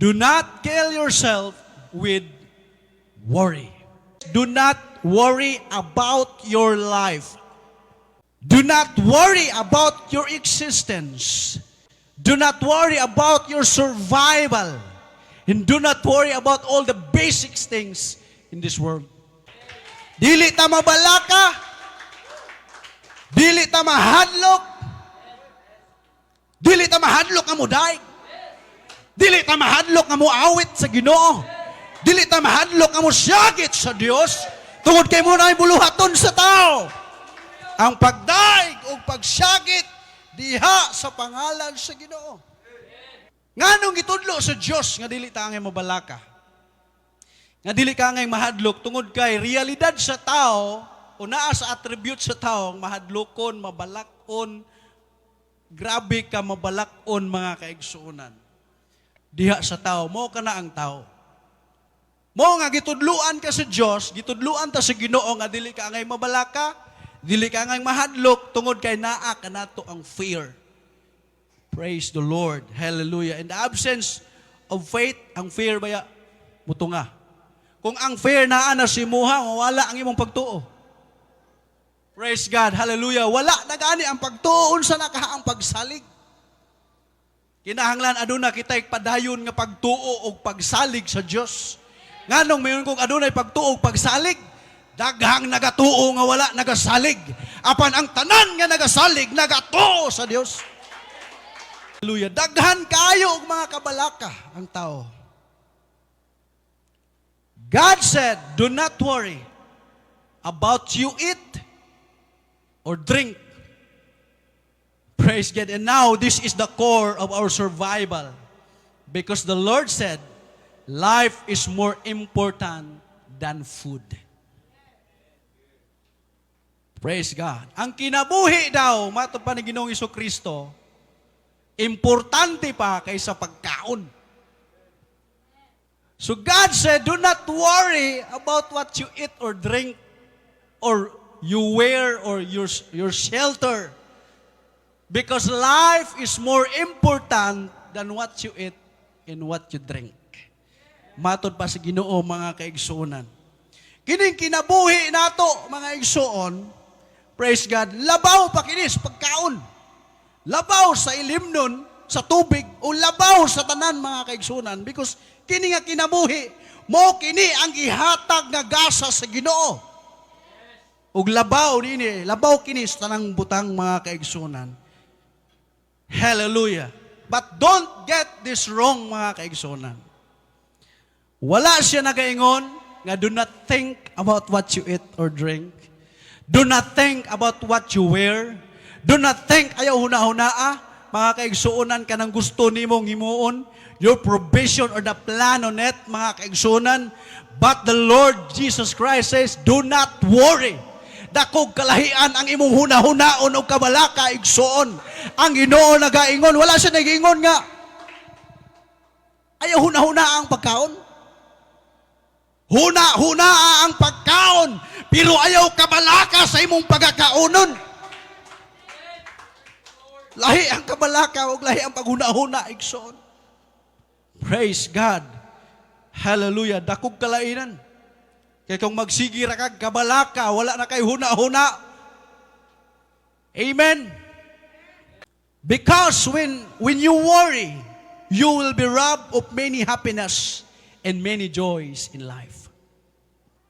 Do not kill yourself with worry. Do not worry about your life. Do not worry about your existence. Do not worry about your survival. And do not worry about all the basic things in this world. Dili ta mabalaka. Dili ta mahadlok. Dili ta mahadlok nga mudaig. Dili ta mahadlok nga muawit sa Ginoo. Dili ta mahadlok nga musyagit sa Dios tungod kay mao na buluhaton sa tao ang pagdaig ug pagsyagit diha sa pangalan sa Ginoo. Nganong gitudlo sa Dios nga dili ta angay mabalaka, nga dili ka angay mahadlok? Tungod kay realidad sa tao o naa sa attribute sa tao ang mahadlokon, mabalakon. Grabe ka mabalakon, mga kaigsuonan. Diha sa tao, mao kana ang tao. Mao nga gitudluan ka sa Dios, gitudluan ta sa Ginoo nga dili ka angay mabalaka, dili ka angay mahadlok tungod kay naa kanato ang fear. Praise the Lord. Hallelujah. In the absence of faith, ang fear baya mutunga. Kung ang fear naa na sa imuha, mawala ang imong pagtuo. Praise God. Hallelujah. Wala na gani ang pagtuo, unsa na kaha ang pagsalig? Kinahanglan aduna kitay padayon nga pagtuo og pagsalig sa Dios. Nganong mayon kung adunay pagtuo og pagsalig? Daghang nagatuo nga wala nagasalig. Apan ang tanan nga nagasalig, nagatuo sa Dios. Hallelujah. Daghan kayo og mga kabalaka ang tao. God said, "Do not worry about you eat or drink." Praise God. And now, this is the core of our survival. Because the Lord said, life is more important than food. Praise God. Ang kinabuhi daw, matod pa ni Ginoong Kristo, importante pa kaysa pagkaon. So God said, "Do not worry about what you eat or drink or you wear or your shelter. Because life is more important than what you eat and what you drink." Matod pa sa Ginoo, mga kaigsuonan. Kining kinabuhi nato, mga igsuon, praise God, labaw pa kini sa pagkaon. Labaw sa ilimnon, sa tubig, o labaw sa tanan, mga kaigsuonan, because kini nga kinabuhi mao kini ang gihatag nga gasa sa Ginoo. Ug labaw nini, labaw kini sa tanang butang, mga kaigsuonan. Hallelujah. But don't get this wrong, mga kaigsuonan. Wala siya nagaingon nga do not think about what you eat or drink. Do not think about what you wear. Do not think, ayaw huna-hunaa, mga kaigsuonan, kanang gusto nimong himuon, your provision or the plan on it, mga kaigsuonan. But the Lord Jesus Christ says, "Do not worry." Dakog kalahian ang imong huna-hunaon o kabalaka, igsuon. Ang Ginoo nagaingon, wala siya nagaingon nga ayaw huna-huna ang pagkaon. Huna-huna ang pagkaon, pero ayaw kabalaka sa imong pagkakaonon. Lahi ang kabalaka ug lahi ang paghuna-huna, igsoon. Praise God. Hallelujah. Dakog kalainan. Kay kung magsige ra kag kabalaka, wala na kay huna-huna. Amen. Because when you worry, you will be robbed of many happiness and many joys in life.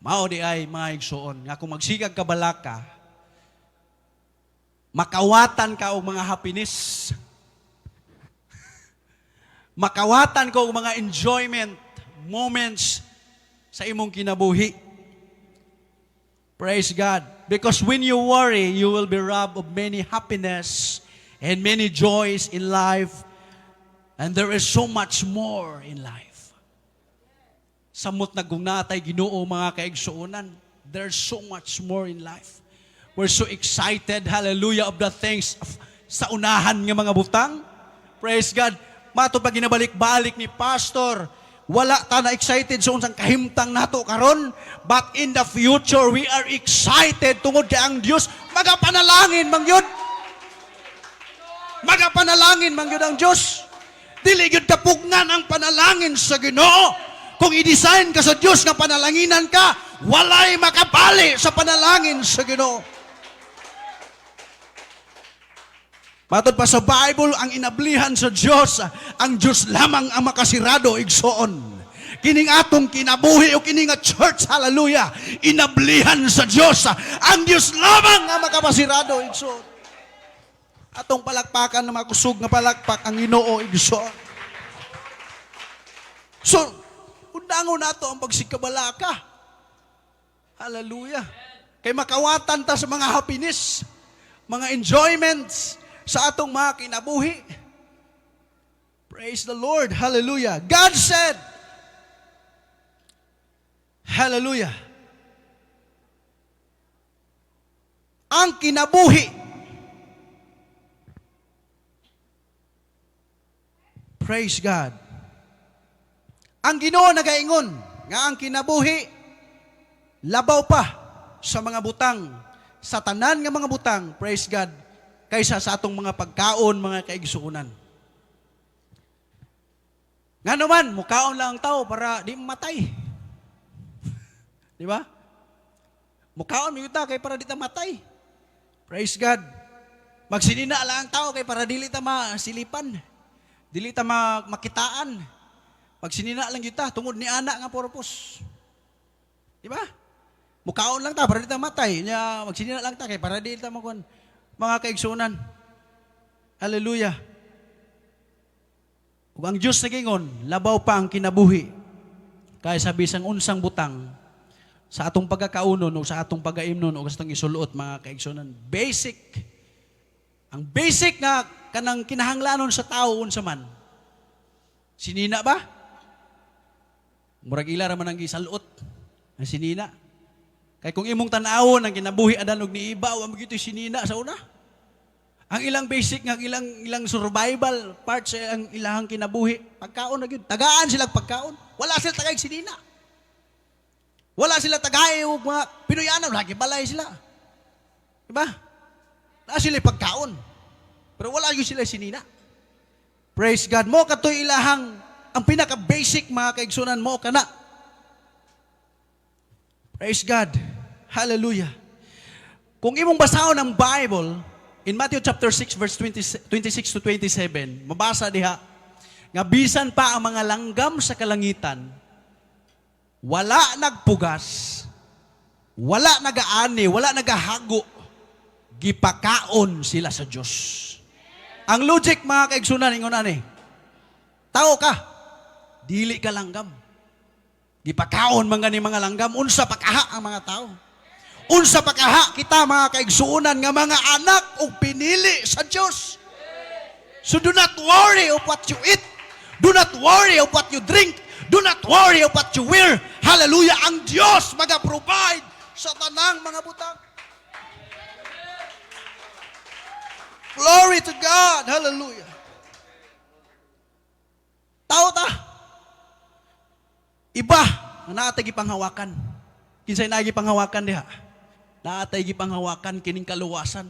Mao diay, mga igsoon, nga kung magsigag kabalaka, makawatan ka og mga happiness. Makawatan ka og mga enjoyment moments sa imong kinabuhi. Praise God. Because when you worry, you will be robbed of many happiness and many joys in life. And there is so much more in life. Samot na kung naa tay Ginoo, mga kaigsuonan, there's so much more in life. We're so excited, hallelujah, of the things sa unahan nga mga butang. Praise God. Mato pa ginabalik-balik ni Pastor, wala ta na excited sa unsang kahimtang nato karon, but in the future we are excited tungod kay ang Dios magapanalangin man gyud. Magapanalangin man gyud ang Dios. Dili gyud kapugnan ang panalangin sa Ginoo. Kung i-design ka sa Dios nga panalanginan ka, walay makabali sa panalangin sa Ginoo. Matod pa sa Bible, ang inablihan sa Dios, ang Dios lamang ang makasirado, igsoon. Kining atong kinabuhi o kini nga church, hallelujah, inablihan sa Dios. Ang Dios lamang ang makapasirado, igsoon. Atong palakpakan na makusog nga palakpak ang Ginoo, igsoon. So, undangon nato ang pagsikabalaka. Hallelujah. Kay makawatan ta sa mga happiness, mga enjoyments sa atong mga kinabuhi. Praise the Lord. Hallelujah. God said, hallelujah, ang kinabuhi, praise God, ang Ginoo nagaingon nga ang kinabuhi labaw pa sa mga butang, sa tanan nga mga butang, praise God, kaysa sa atong mga pagkaon, mga kaigsuonan. Nga naman, mukaon lang ang tao para di matay. Di ba? Mukaon mi ta kay para di ta matay. Praise God. Magsinina lang ang tao kay para dili ta masilipan. Dili ta makitaan. Magsinina lang gyud ta tungod ni ana nga purpose. Di ba? Mukaon lang ta para di ta matay. Nya magsinina lang ta kay para dili ta makuan. Mga kaigsunan. Hallelujah. Ug ang Dios nagingon, labaw pa ang kinabuhi kaysa bisang unsang butang sa atong pagkakaunon o sa atong pagaimnon o sa atong isuluot, mga kaigsunan. Basic. Ang basic nga kanang kinahanglanon sa tao, unsa man? Sinina ba? Murag ila ra man ang gisaluot ang sinina. Kay kung imong tan-awon ang kinabuhi adan og niiba, wa mo gyud sinina sa una. Ang ilang basic nga ilang ilang survival part sa ang ilang kinabuhi, pagkaon na gyud. Tagaan sila pagkaon. Wala sila tagay sinina. Wala sila tagay og mga Pinoyanan, lagi balay sila. Diba? Naa sila pagkaon. Pero wala gyud sila sinina. Praise God. Mo katoy ilahang ang pinaka-basic, mga kaigsunan, mo kana. Praise God. Hallelujah. Kung imong basahon ang Bible, in Matthew chapter 6 verse 20, 26 to 27, mabasa diha nga bisan pa ang mga langgam sa kalangitan, wala nagpugas, wala nagaani, wala nagahago, gipakaon sila sa Dios. Ang logic, mga kaigsunan, ingon ani, tao ka, dili ka langgam. Gipakaon man gani mga langgam, unsa pa kaha ang mga tao? Unsa pa kaha kita, mga kaigsuonan, nga mga anak ug pinili sa Dios? So do not worry of what you eat. Do not worry of what you drink. Do not worry of what you wear. Hallelujah! Ang Dios maga-provide sa tanang mga butang. Glory to God. Hallelujah. Tao ta. Iba nga naa tay gipanghawakan. Kinsay naa gipanghawakan diha? Naa tay gipanghawakan kining kaluwasan.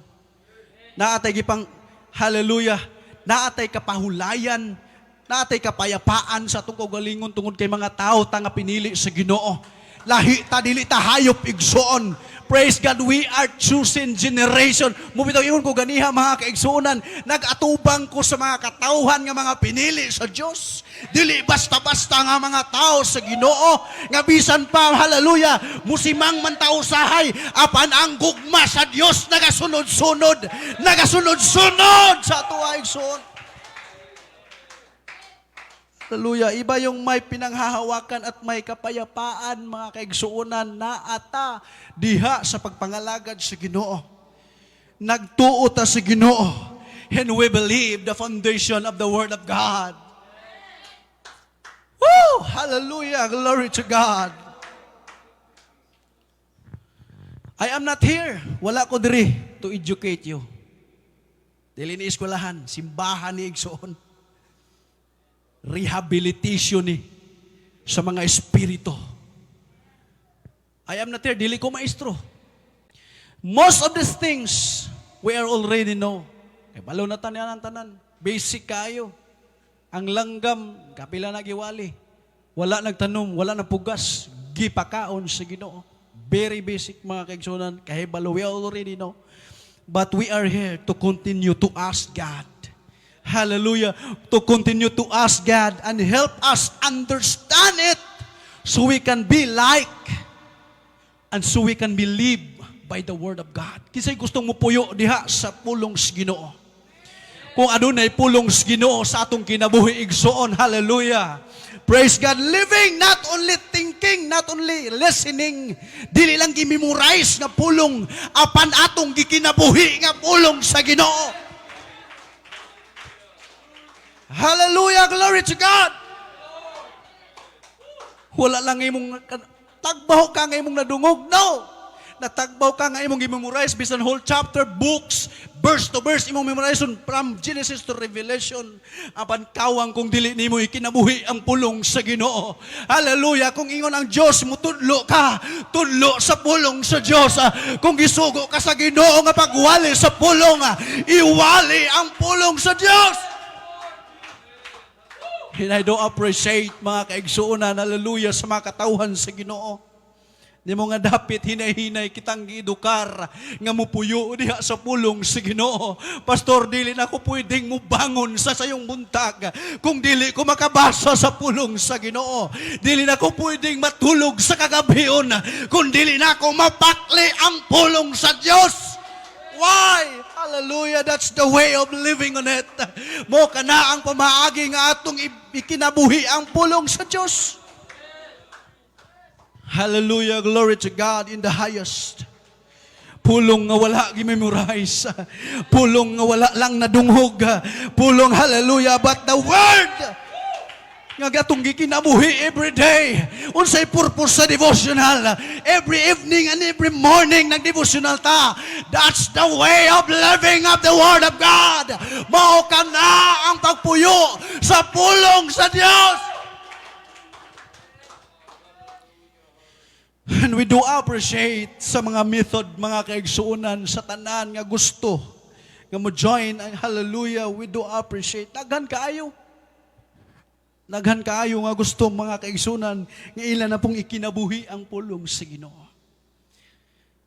Naa tay gipang, hallelujah. Naa tay kapahulayan, naa tay kapayapaan sa atong kaugalingon tungod kay mga tao ta nga pinili sa Ginoo. Lahi ta, dili ta hayop, igsoon. Praise God, we are chosen generation. Mubitaw ingon ko ganiha, mga kaigsuonan, nag-atubang ko sa mga katawhan nga mga pinili sa Dios. Dili basta-basta nga mga tao sa Ginoo, nga bisan pa, hallelujah, musimang man tao usahay, apan ang gugma sa Dios nagasunod-sunod, nagasunod-sunod sa atoa, igsoon. Hallelujah. Iba yung may pinanghahawakan at may kapayapaan, mga kaigsuonan, na ata diha sa pagpangalagad sa Ginoo. Nagtuo ta sa Ginoo and we believe the foundation of the Word of God. Woo! Hallelujah! Glory to God. I am not here. Wala ko diri to educate you. Dili ni eskwelahan, simbahan ni, igsoon. Rehabilitation ni sa mga espiritu. I am not here, dili ko maestro. Most of these things, we are already know. Kay balo na tanan tanan. Basic kayo. Ang langgam, kapila na giwali. Wala nagtanom, wala nagpugas, gipakaon sa Ginoo. Very basic, mga kaigsunan, kahibalo, we already know. But we are here to continue to ask God. Hallelujah. To continue to ask God and help us understand it so we can be like and so we can believe by the word of God. Kinsay gustong mupuyo diha sa pulong sa Ginoo? Kung adunay pulong sa Ginoo sa atong kinabuhi, igsoon, hallelujah. Praise God. Living, not only thinking, not only listening, dili lang gi-memorize nga pulong, apan atong gikinabuhi nga pulong sa Ginoo. Hallelujah, glory to God. Wala lang imong tagbaw ka nga imong nadungog. No. Natagbaw ka nga imong gi-memorize bisan whole chapter, books, verse to verse imong memorize from Genesis to Revelation. Apan kawang kung dili nimo ikinabuhi ang pulong sa Ginoo. Hallelujah. Kung ingon ang Dios mutudlo ka, tudlo sa pulong sa Dios. Kung gisugo ka sa Ginoo nga pagwali sa pulong, iwali ang pulong sa Dios. And I do appreciate, mga kaigsuonan, hallelujah, sa mga katawhan sa Ginoo. Di mo nga dapit hinay-hinay kitang giedukar nga mupuyo diha sa pulong sa Ginoo. "Pastor, dili na ko pwedeng mubangon sa sayong buntag kung dili ko makabasa sa pulong sa Ginoo. Dili na ko pwedeng matulog sa kagabhion kung dili na ko mapakli ang pulong sa Dios." Why? Hallelujah, that's the way of living on it. Mao kana ang pamaagi nga atong ikinabuhi ang pulong sa Dios. Hallelujah, glory to God in the highest. Pulong nga wala gi-memorize. Pulong nga wala lang nadunghog. Pulong, hallelujah, but the word nga gatong gikinabuhi every day. Unsay purpose sa devotional? Every evening and every morning nag-devotional ta. That's the way of living of the Word of God. Mao kana ang pagpuyo sa pulong sa Dios. And we do appreciate sa mga method, mga kaigsuonan, sa tanan nga gusto nga mo join ang, hallelujah, we do appreciate. Daghan kaayo. Daghan kaayo nga gusto, mga kaigsunan, nga ila na pong ikinabuhi ang pulong sa Ginoo.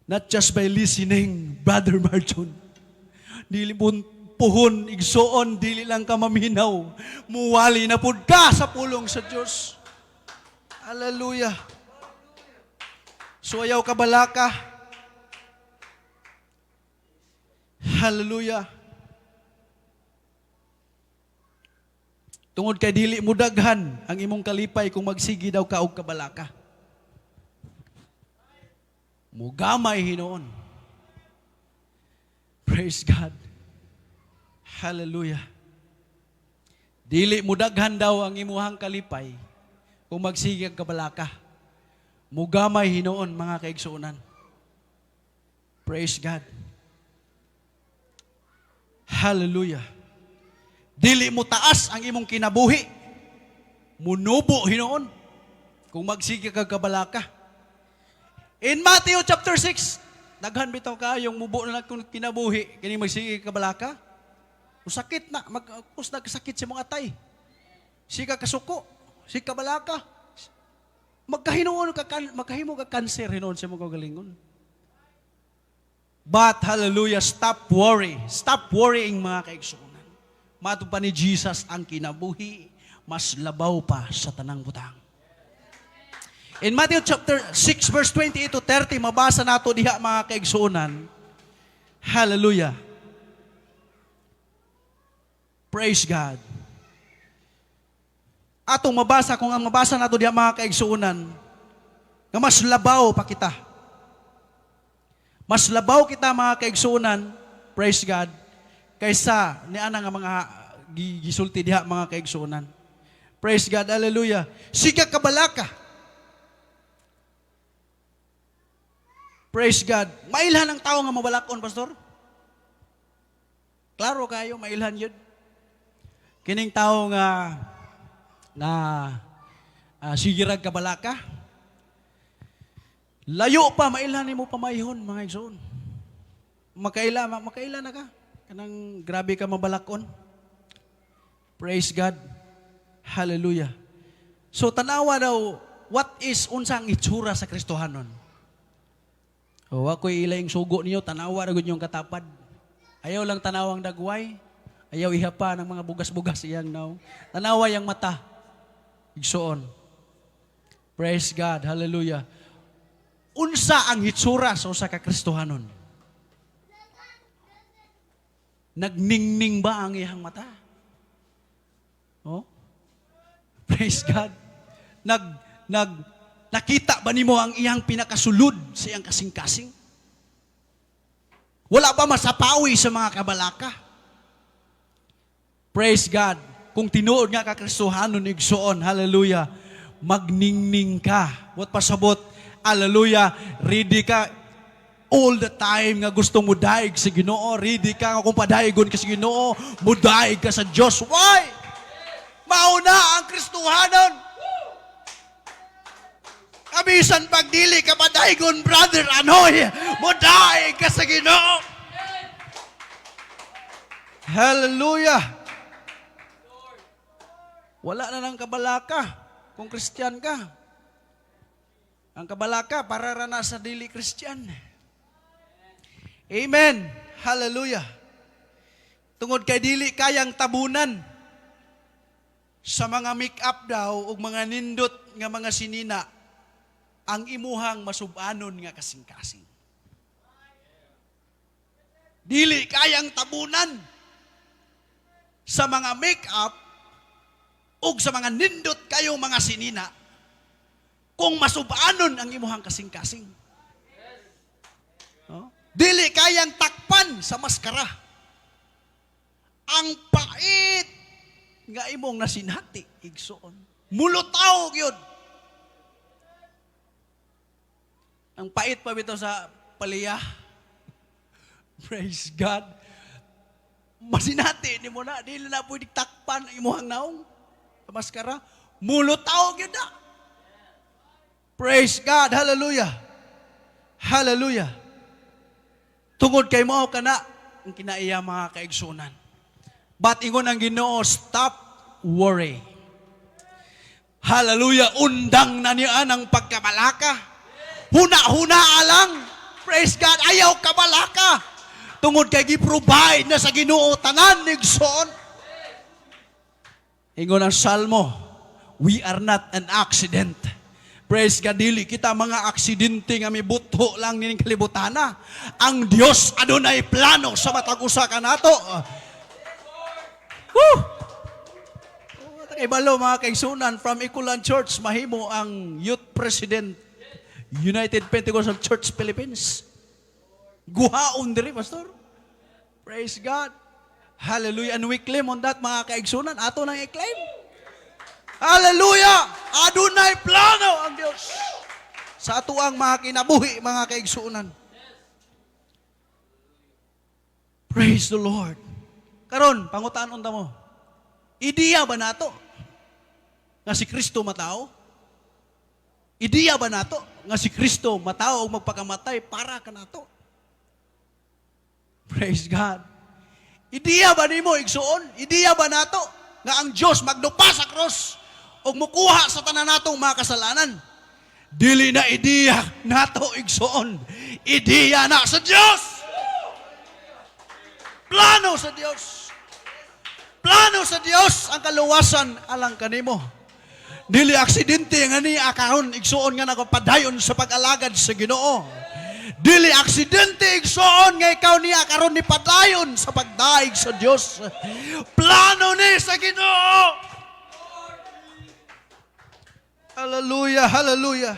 Not just by listening, Brother Marjon. Dili pun puhon, igsoon, dili lang ka maminaw. Muwali na pud ka sa pulong sa Dios. Hallelujah. So ayaw ka balaka. Hallelujah. Tungod kay dili mo daghan ang imong kalipay kung magsigi daw ka og kabalaka. Mugamay hinuon. Praise God. Hallelujah. Dili mo daghan daw ang imuhang kalipay kung magsige ang kabalaka. Mugamay hinuon, mga kaigsuonan. Praise God. Hallelujah. Dili mo taas ang imong kinabuhi. Munubo hinuon kung magsige ka kabalaka. In Matthew chapter 6, daghan bitaw kayong mubo na lang kung kinabuhi kini magsige ka kabalaka. Usakit na, mag kus nagkasakit sa mga atay. Sika kasuko, sika balaka. Magkahinuon ka magkahimo ka cancer hinuon sa mga kaugalingon. But hallelujah, stop worry. Stop worrying, mga kaigsuonan. Mato pa ni Jesus, ang kinabuhi mas labaw pa sa tanang butang. In Matthew chapter 6 verse 28 to 30, mabasa nato diha, mga kaigsuonan. Hallelujah. Praise God. Atong mabasa, kung ang mabasa nato diha, mga kaigsuonan, nga mas labaw pa kita. Mas labaw kita, mga kaigsuonan, praise God, kaysa ni ana nga mga gisulti diha, mga kaigsuonan. Praise God, hallelujah. Siga kabalaka. Praise God. Mailhan ang tao nga mabalakon, Pastor? Klaro kayo, mailhan yun. Kining tao nga na sigirag kabalaka. Layo pa, mailhan nimo pamayhon, mga igsoon. Makaila, makaila na ka. Kanang grabe ka mabalakon. Praise God. Hallelujah. So tanawa daw, what is unsa ang itsura sa Kristohanon? O ako'y ilaing sugo niyo, tanawa ra gud yung katapad. Ayaw lang tanawang dagway. Ayaw ihapa ng mga bugas-bugas iyang naong. Tanawa yang mata. Igsuon. Praise God. Hallelujah. Unsa ang hitsura sa usa ka Kristohanon? Nagningning ba ang iyang mata? Oh? Praise God. Nag nag nakita ba nimo ang iyang pinakasulod sa iyang kasing-kasing? Wala ba masapawi sa mga kabalaka? Praise God. Kung tinuod nga ka Kristohanon, igsuon, hallelujah, magningning ka. What pasabot, hallelujah, ready ka all the time nga gusto mo daig sa Ginoo, ready ka nga kung padaygon ka sa Ginoo, mudaig ka sa Dios. Why? Mauna ang Kristohanon. Kabisan pagdili ka padaygon, Brother Anoy, mudaig ka sa Ginoo. Hallelujah. Wala na ng kabalaka kung Christian ka. Ang kabalaka para ra na sa dili Christian. Amen. Hallelujah. Tungod kay dili kayang tabunan sa mga make-up daw ug mga nindot nga mga sinina ang imuhang masubanon nga kasing-kasing. Dili kayang tabunan sa mga make-up ug sa mga nindot kayong mga sinina kung masubanon ang imuhang kasing-kasing. No? Dili kayang takpan sa maskara ang pait nga imong nasinati, igsoon. Mulutaw gyud. Ang pait pa bitaw sa paliya. Praise God. Masinati nimo na, dili na pwede takpan ang imuhang naong sa maskara. Mulutaw gyud na. Praise God. Hallelujah. Hallelujah. Tungod kay mao kana ang kinaiya, mga kaigsunan. But ingon ang Ginoo, "Stop worry." Hallelujah. Undang na niya ang pagkabalaka. Huna-huna lang. Praise God. Ayaw kabalaka. Tungod kay gi-provide na sa Ginoo tanan, igsoon. Ingon ang Salmo, we are not an accident. Praise God, dili kita mga aksidente nga mibutho lang nining kalibutana. Ang Dios adunay plano sa matag usa kanato. Woo! Oh, kay balo, mga kaigsunan, from Ikulan Church mahimo ang youth president, United Pentecostal Church Philippines. Guhaon diri, pastor. Praise God. Hallelujah. And we claim on that, mga kaigsunan. Ato nang i-claim. Hallelujah! Adunay plano ang Dios sa ato ang mga kinabuhi, mga kaigsunan. Praise the Lord. Karon, pangutan unta mo. Ideya ba nato nga si Kristo matao? Ideya ba nato nga si Kristo matao og magpakamatay para kanato? Praise God. Ideya ba nimo, igsuon? Ideya ba nato nga ang Dios magdupa sa krus ug mukuha sa tanan natong mga kasalanan? Dili na ideya nato, igsuon. Ideya na sa Dios. Plano sa Dios. Plano sa Dios ang kaluwasan alang kanimo. Dili aksidente nga ni karon, igsuon, nga nagpadayon sa pag-alagad sa Ginoo. Dili aksidente, igsuon, nga ikaw niya karon ni padayon sa pagdaig sa Dios. Plano ni sa Ginoo. Hallelujah, hallelujah.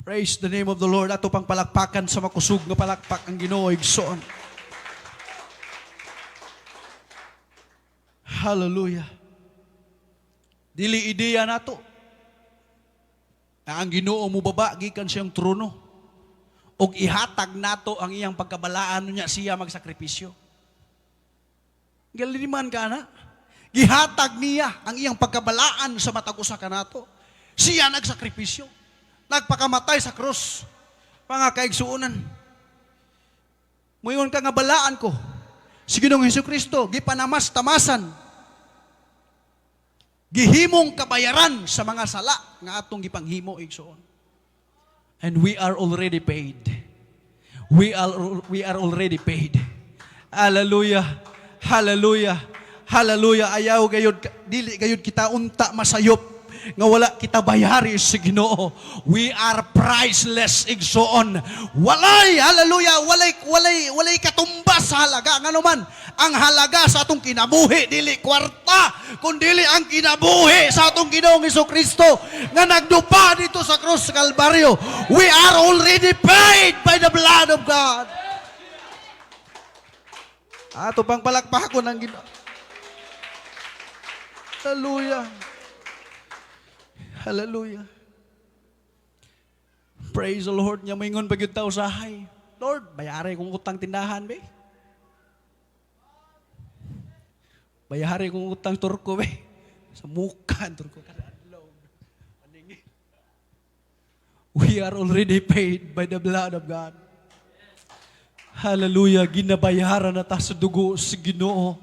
Praise the name of the Lord. Ato pang palakpakan sa makusog nga palakpak ang Ginoo, igsoon. Hallelujah. Dili ideya nato na ang Ginoo mubaba gikan siyang trono ug ihatag nato ang iyang pagkabalaan niya siya magsakripisyo. Galiniman ka na. Gihatag niya ang iyang pagkabalaan sa matag usa kanato. Siya nagsakripisyo. Nagpakamatay sa krus. Mga kaigsuonan. Muingon ka nga balaan ko. Si Ginoong Hesus Kristo gipanamas tamasan. Gihimong kabayaran sa mga sala nga atong gipanghimo, igsoon. And we are already paid. We are already paid. Hallelujah. Hallelujah. Hallelujah. Ayaw gayud, dili gayud kita unta masayop nga wala kita bayari sa Ginoo. We are priceless, igsoon. Walay, hallelujah, walay katumbas sa halaga. Ngano man, ang halaga sa atong kinabuhi dili kwarta, kundi ang kinabuhi sa atong Ginoong Kristo nga nagdupa dito sa krus sa Kalbaryo. We are already paid by the blood of God. Ato pang palakpakon ang Ginoo. Hallelujah. Hallelujah. Praise the Lord. Nya moingon pa gyud ta usahay. "Lord, bayari kong utang tindahan be. Bayari kong utang turko be." Sa muka ang turko kada adlaw. Paningin. We are already paid by the blood of God. Hallelujah. Ginabayaran na ta sa dugo sa Ginoo.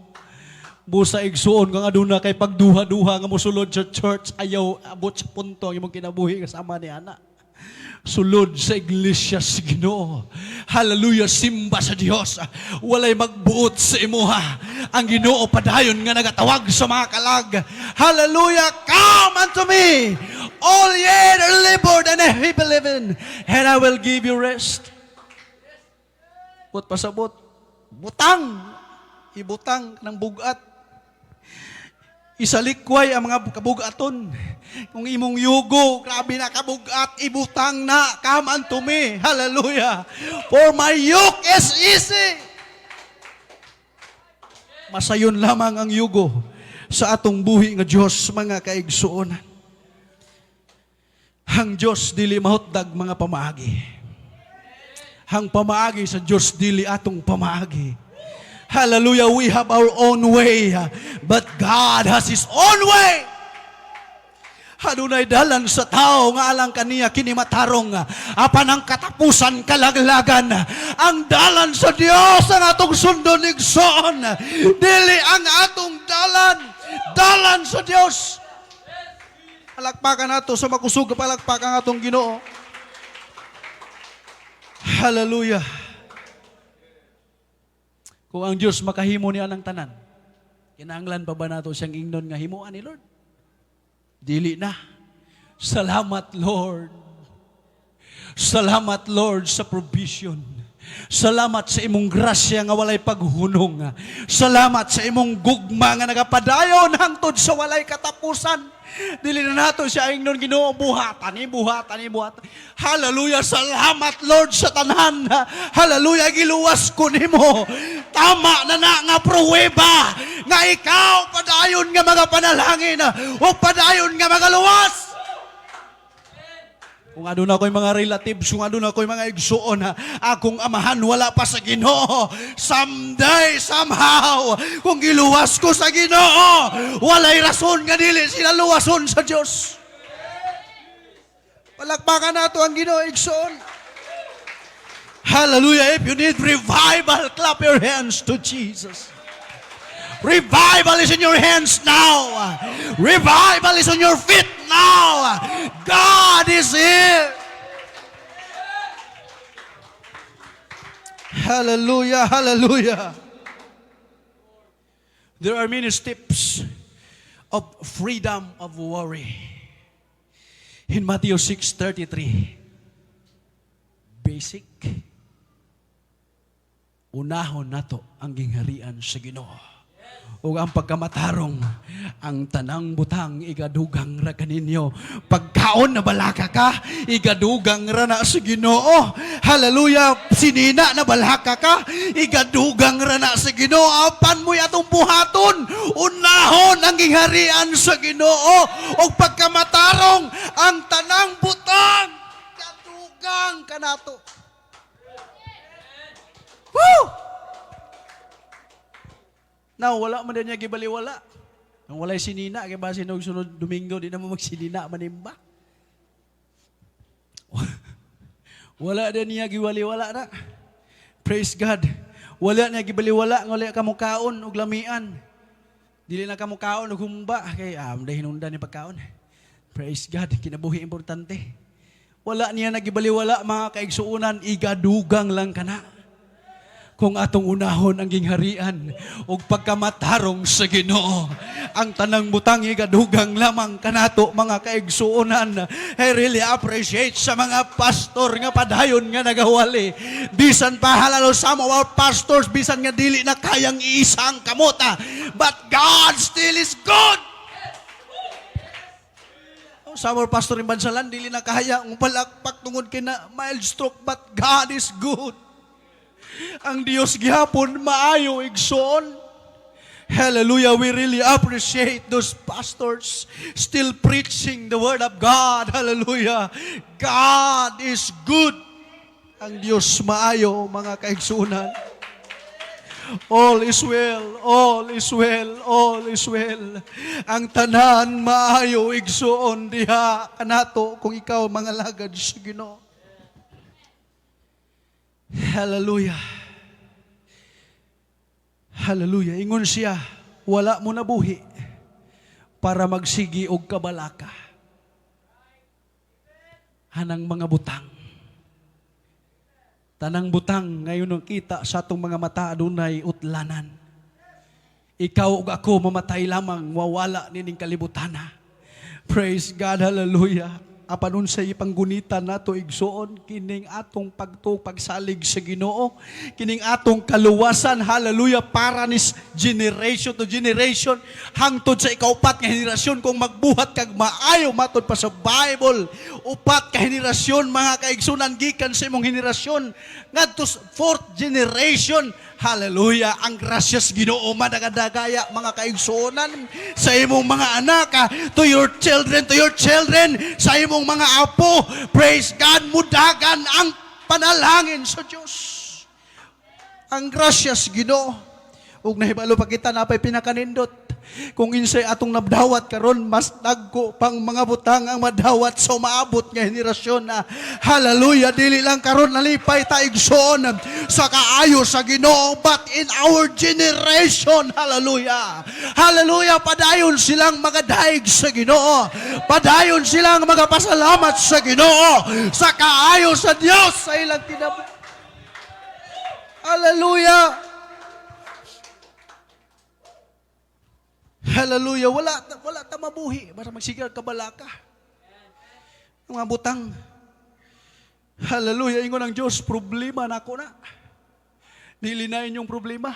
Busa, igsuon, kung aduna kay pagduha-duha nga mosulod sa church, ayaw abot sa punto ang imong kinabuhi kasama ni ana. Sulod sa iglesia sa Ginoo. Hallelujah, simba sa Dios. Walay magbuot sa imuha. Ang Ginoo padayon nga nagatawag sa mga kalag. Hallelujah, "Come unto me, all ye that are labored and heavy laden, and I will give you rest." But pasabot, butang, ibutang ng bugat. Isalikway ang mga kabugaton. Kung imong yugo, grabe na kabugat, ibutang na. "Come unto me." Hallelujah. "For my yoke is easy." Masayon lamang ang yugo sa atong buhi nga Diyos, mga kaigsuonan. Ang Diyos dili mahutdag mga pamaagi. Ang pamaagi sa Diyos dili atong pamaagi. Hallelujah, we have our own way, but God has His own way. Adunay dalan sa tao nga alang kaniya kini matarong, apan ang katapusan kalaglagan. Ang dalan sa Dios ang atong sundon, igsoon. Dili ang atong dalan, dalan sa Dios. Palakpakan nato sa makusog, palakpakan ang atong Ginoo. Hallelujah. Kung ang Dios makahimo niya ng tanan, kinahanglan pa ba nato siyang ingnon nga himuan ni Lord? Dili na. Salamat, Lord. Salamat, Lord, sa provision. Salamat sa imong grasya nga walay paghunong. Salamat sa imong gugma nga nagapadayon hangtod sa walay katapusan. Dili na nato siya ingnon, "Ginoo, buhatan ni, buhatan ni, buhatan." Hallelujah, salamat, Lord, sa tanan. Hallelujah, giluwas ko nimo. Tama na na nga pruweba nga ikaw padayon nga mga panalangin o padayon nga mga luwas. Kung aduna ko'y mga relatives, kung aduna ko'y mga igsuon, ha, akong amahan wala pa sa Ginoo. Someday, somehow, kung giluwas ko sa Ginoo, walay rason nga dili sila luwason sa Dios. Palakpakan nato ang Ginoo, igsoon. Hallelujah. If you need revival, clap your hands to Jesus. Revival is in your hands now. Revival is on your feet now. God is here. Hallelujah, hallelujah. There are many steps of freedom of worry. In Matthew 6:33, basic, unahon nato ang gingharian sa Ginoo ug ang pagkamatarong, ang tanang butang igadugang ra kaninyo. Pagkaon na balaka ka, igadugang ra na sa Ginoo. Hallelujah. Sinina na balaka ka, igadugang ra na sa Ginoo. Apan mo'y atong buhaton, unahon ang gingharian sa Ginoo ug pagkamatarong, ang tanang butang gadugang kanato. Woo! Now, wala man din niya gibaliwala. Ang walay sinina, kay basin og sunod Domingo, di na mo magsinina manimba. Wala din niya giwaliwala na. Praise God. Wala niya gibaliwala nga wala ka mokaon og lamian. Dili na ka mokaon og humba kay dahil hinungdan ni pagkaon. Praise God, kinabuhi importante. Wala niya nagibaliwala, mga kaigsuonan, igadugang lang kana kung atong unahon ang gingharian ug pagkamatarong sa Ginoo. Ang tanang butang igadugang lamang kanato, mga kaigsuonan. I really appreciate sa mga pastor nga padayon nga nagawali. Bisan pa halalo some of our pastors, bisan nga dili na kayang iisang kamota. But God still is good. Sa our pastor in Bansalan, dili na kaya ang palakpak tungod kay na mild stroke, but God is good. Ang Dios gihapon maayo, igsoon. Hallelujah, we really appreciate those pastors still preaching the word of God. Hallelujah. God is good. Ang Dios maayo, mga kaigsunan. All is well, all is well, all is well. Ang tanan maayo, igsuon, diha kanato kung ikaw mangalagad sa Ginoo. Hallelujah. Hallelujah. Ingon siya, wala mo nabuhi para magsigi og kabalaka hanang mga butang. Tanang butang ngayon nung kita sa atong mga mata adunay utlanan. Ikaw ug ako mamatay lamang, wawala nining kalibutana. Praise God, hallelujah. Apan unsay ipanggunitan nato, igsuon, kining atong pagtuo, pagsalig sa Ginoo, kining atong kaluwasan, hallelujah, para ni generation to generation hangtod sa ikaupat nga henerasyon kung magbuhat kag maayo, matod pa sa Bible. Upat ka henerasyon, mga kaigsunan, gikan sa imong henerasyon ngadto sa fourth generation. Hallelujah, ang grasyas Ginoo madagadagaya, mga kaigsuonan, sa imong mga anak, to your children, to your children, sa imong mga apo. Praise God, mudagan ang panalangin sa Dios. Ang grasyas Ginoo. Ug nahibalo pa kita napay pinakanindot. Kung insay atong nabdawat karon, mas dagko pang mga butang ang madawat sa umaabot nga henerasyon na. Hallelujah, dili lang karon nalipay ta, igsoon, sa kaayo sa Ginoo, but in our generation, hallelujah. Hallelujah, padayon silang magadayeg sa Ginoo. Padayon silang magapasalamat sa Ginoo sa kaayo sa Dios sa ilang kinabuhi. Hallelujah. Hallelujah. Wala ta mabuhi para magsigar kabalaka. Ang mga butang. Hallelujah. Ingon ang Diyos, problema nako na. Dili na inyong problema.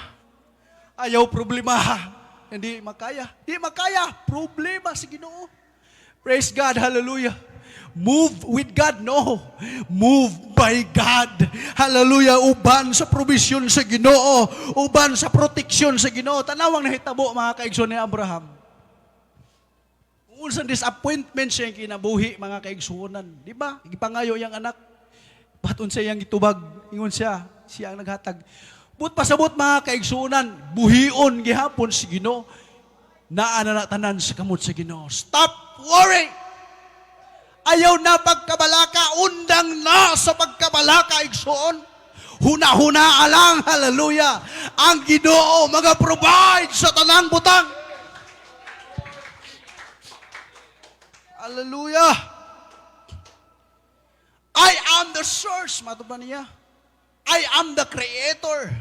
Ayaw problema. Hindi makaya. Hindi makaya. Problema si Ginoo. Praise God. Hallelujah. Move with God. No. Move by God. Hallelujah. Uban sa provision sa Ginoo. Uban sa protection sa Ginoo. Tanawang nahitabo, mga kaigsoon, ni Abraham. Kung unsang disappointment siya yung kinabuhi, mga kaigsuonan. Di ba? Gipangayo yang anak. Ba't unsa iyang gitubag? Ingon siya, siya ang naghatag. But pasabot, mga kaigsuonan, buhion gihapon si Ginoo. Naa na na tanan sa kamot sa Ginoo. Stop worry! Ayaw na pagkabalaka, undang na sa pagkabalaka, igsoon. Huna-huna lang, hallelujah. Ang Ginoo mga provide sa tanang butang. Hallelujah. I am the source, mato ba niya? I am the creator.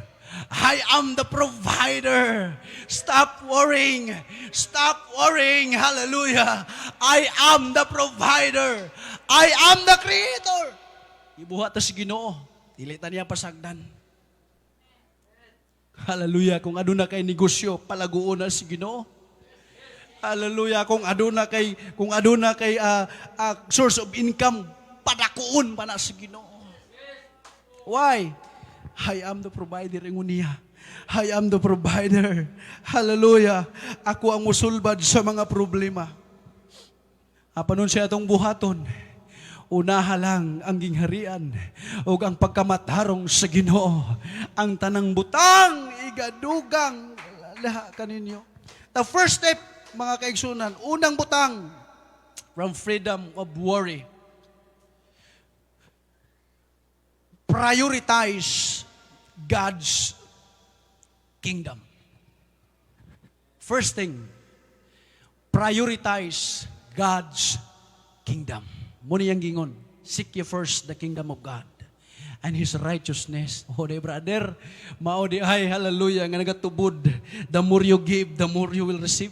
I am the provider. Stop worrying. Stop worrying. Hallelujah. I am the provider. I am the creator. Ibuhat ta si Ginoo. Dili ta niya pasagdan. Hallelujah. Kung aduna kay negosyo, palaguon na si Ginoo. Hallelujah. Kung aduna kay source of income, padakuon pa na si Ginoo. Why? I am the provider, ingon niya. I am the provider. Hallelujah. Ako ang musulbad sa mga problema. Apan siya atong buhaton? Unaha lang ang gingharian ug ang pagkamatarong sa Ginoo. Ang tanang butang igadugang laha kaninyo. The first step, mga kaigsunan, unang butang from freedom of worry. Prioritize God's kingdom. First thing, prioritize God's kingdom. Mao niyang gingon, "Seek ye first the kingdom of God and His righteousness." Oh, di brother, mao di ay, hallelujah, nga nagatubod. The more you give, the more you will receive.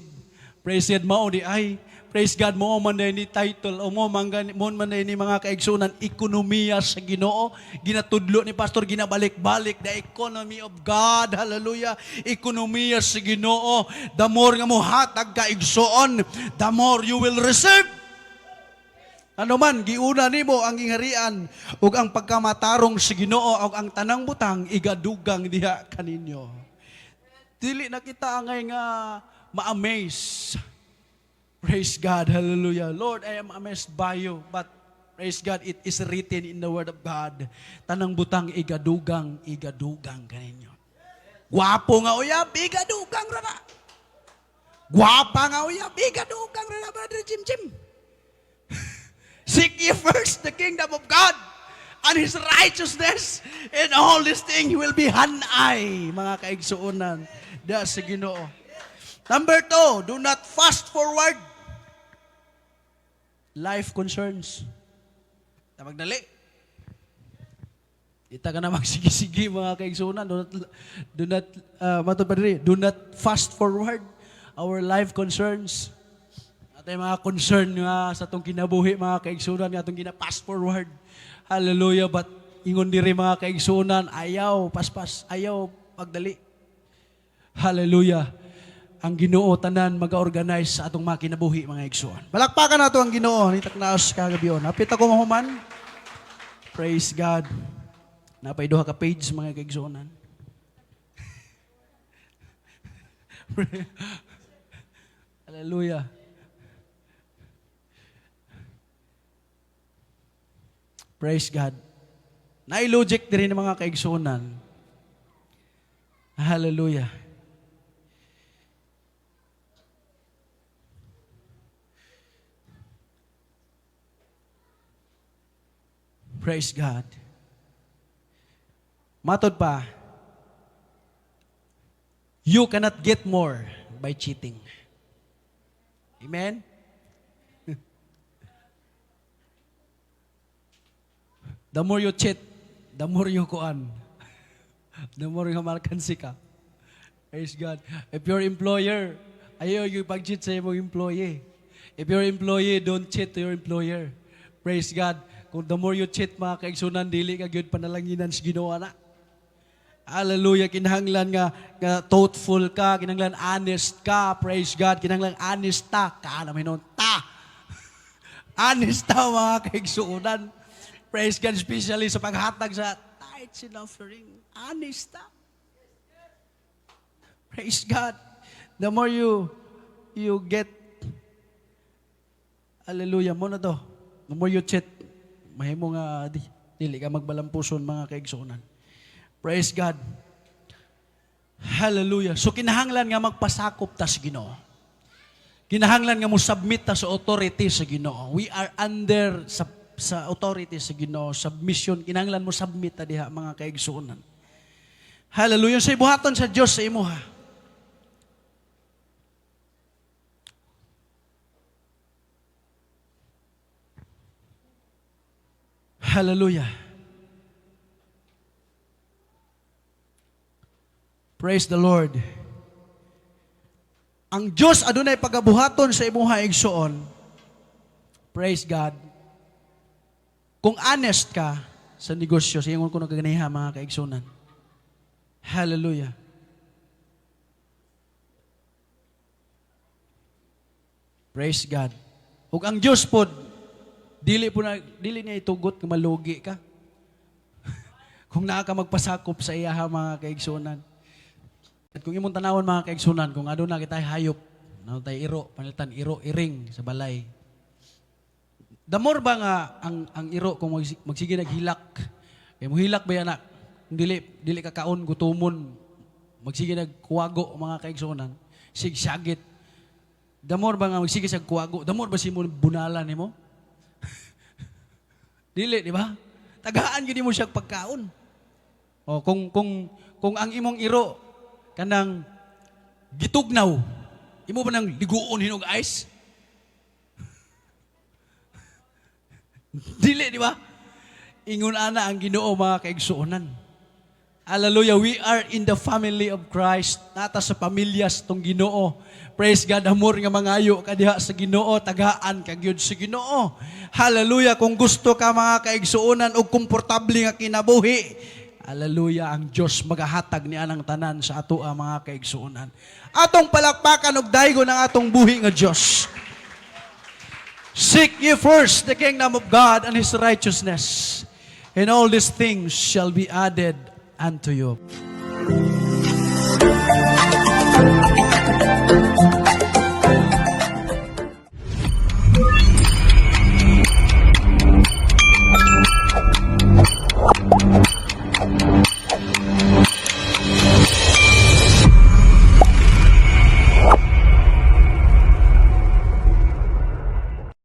Praise God, mao di ay. Praise God, mao man ni title, o mo man ni, mga kaigsunan, ekonomiya sa Ginoo. Ginatudlo ni pastor, ginabalik-balik, the economy of God, hallelujah. Ekonomiya sa Ginoo. The more nga mo hatag ka, igsoon, the more you will receive. Ano man, giuna nimo ang gingharian ug ang pagkamatarong sa Ginoo ug ang tanang butang igadugang diha kaninyo. Dili na kita angay nga ma-amaze. Praise God, hallelujah. Lord, I am amazed by you. But praise God, it is written in the Word of God. Tanang butang igadugang, igadugang kaninyo. Gwapo nga uyab, igadugang ra na. Gwapa nga uyab, igadugang ra na, Brother Jim Jim. Seek ye first the kingdom of God and His righteousness, and all these things will be hanay, mga kaigsuonan, da sa Ginoo. Number two, do not fast forward life concerns. Magdali. Ita ka na magsigi-sige, mga kaigsuonan. Do not, matod pa diri, do not fast forward our life concerns. Atay mga concern nga sa atong kinabuhi, mga kaigsunan, nga atong gina-fast forward. Hallelujah. But ingon diri, mga kaigsunan, ayaw, paspas, ayaw, pagdali. Hallelujah. Ang Ginoo tanan maga-organize sa atong mga kinabuhi, mga igsoon. Palakpakan nato ang Ginoo ni taknaos kagabion. Hapit ako mahuman. Praise God. Napay duha ka page, mga kaigsuonan. Hallelujah. Praise God. Naay logic diri ng mga kaigsuonan. Hallelujah. Praise God. Matod pa, you cannot get more by cheating. Amen? The more you cheat, the more you kuan. The more you malkansi ka. Praise God. If your employer, ayaw yung pag-cheat sa imong employee. If your employee, don't cheat to your employer. Praise God. Kung the more you cheat, mga kaigsunan, dili ka gyud panalanginan sa Ginoo na. Hallelujah. Kinahanglan nga thoughtful ka, kinahanglan honest ka. Praise God. Kinahanglan honest ta. Ka naman nun, ta. Honest ta, mga kaigsuunan. Praise God, especially sa paghatag sa tithes and offering. Honest ta. Praise God. The more you get, hallelujah, mao na to. The more you cheat, mahimo nga dili ka magbalampuson, mga kaigsuonan. Praise God. Hallelujah. So kinahanglan nga magpasakop ta sa Ginoo. Kinahanglan nga mo submit ta sa authority sa Ginoo. We are under sa authority sa Ginoo, submission. Kinahanglan mo submit ta diha, mga kaigsuonan. Hallelujah. Sa buhaton sa Dios sa imuha. Hallelujah. Praise the Lord. Ang Diyos adunay pagabuhaton sa imuha, igsoon. Praise God. Kung honest ka sa negosyo, sa ingon ko nagaganiha, mga kaigsunan. Hallelujah. Praise God. Ug ang Diyos pod dili po na dili niya itugot nga malugi ka. Kung naa ka magpasakop sa iyaha, mga kaigsunan. At kung imong tanawon, mga kaigsunan, kung aduna kitay hayop, naa tay iro, panalitan iro, iring sa balay. The more ba nga ang iro kung magsige naghilak, kay mohilak ba yan na, kung dili ka kaon, gutumon, magsige nagkuwago, mga kaigsunan, sigsagit. The more ba nga magsige sa kuwago, the more ba simo bunalan nimo? Dili, di ba? Tagaan gyud mo siya pagkaon. O kung ang imong iro Kanang gitugnaw. Imo ba nang liguon hinog ice? Dili, di ba? Ingon ana ang Ginoo, mga kaigsuonan. Hallelujah, we are in the family of Christ. Naa ta sa pamilya sa atong Ginoo. Praise God, amor nga mangayo ka diha sa Ginoo, tagaan ka gyud sa Ginoo. Hallelujah, kung gusto ka, mga kaigsuonan, og komportable nga kinabuhi, hallelujah, ang Dios magahatag ni anang tanan sa ato, mga kaigsuonan. Atong palakpakan og daygon ang atong buhi nga Dios. Seek ye first the kingdom of God and His righteousness, and all these things shall be added unto you.